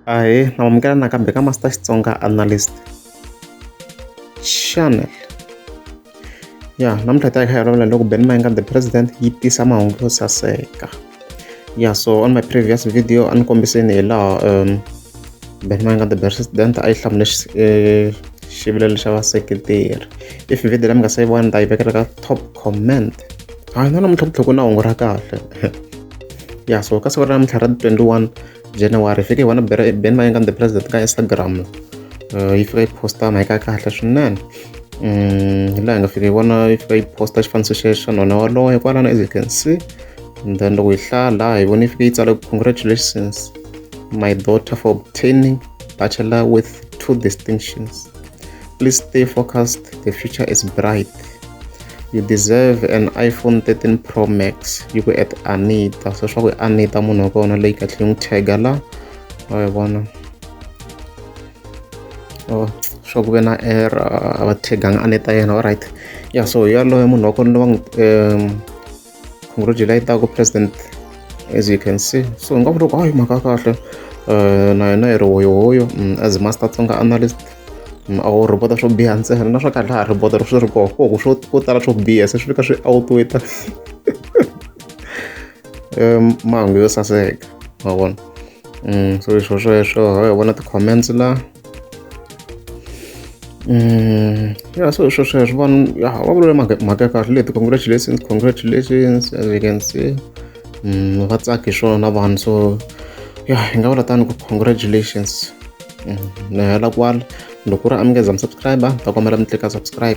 Ahee, na amukela nakambe ka Master Xitsonga Analyst Channel. Ya namuntlha hi ta hi kha hi vulavula loko Benny Mayengani the president yi tisa mahungu yo saseka. Ya so on my previous video a ni kombiseni hi laha Benny Mayengani the president a yi hlamule xivilelo xa vaseketeri. If video leyi mi nga se yi vona ni ta yi vekela ka top comment. Hayi na namuntlha ku tlhela ku na hungu ra kahle. Ya so ka siku ra namuntlha ra 21 January hi fike hi vona Benny Mayengani the president ka Instagram yi fika yi posta mhaka ya kahle swinene. Hi laha hi nga fika hi vona yi fika yi posta xifaniso xa nhwana waloye kwalano as you can see and then loko hi hlaya laha hi vone yi fike yi tsala congratulations my daughter for obtaining bachelor with 2 distinctions. Please stay focused, the future is bright. You deserve an iPhone 13 Pro Max. Yi ku at Anita. So swa ku Anita munhu wa kona leyi kahle yi n'wi tag-a la. Wa yi vona. Oh, swa ku ve na error a va tag-anga Anita yena. Alright. Yeah, so yaloye munhu wa kona loyi va n'wi congratulate-aku president as you can see. So hi nga vula ku hayi mhaka ya kahle na yena hi ri hoyohoyo as Master Tsonga Analyst a wo report-a swo biha ntsena na swa kahle ha report-a loko swi ri kona ku swo ko tala swo biha se swi fika swi outweigh mahungu yo saseka ma vona. So hi swo sweswo hi vona ti-comments la. Ya so hi swo sweswo vanhu ya va vulavula mhaka ya kahle leti congratulations congratulations as you can see. Va tsaka hi swona vanhu so ya hi nga vula tani ku congratulations. Ni hela kwala loko ku ri a mi nge za mi subscribe ta kombela mi tlika subscribe.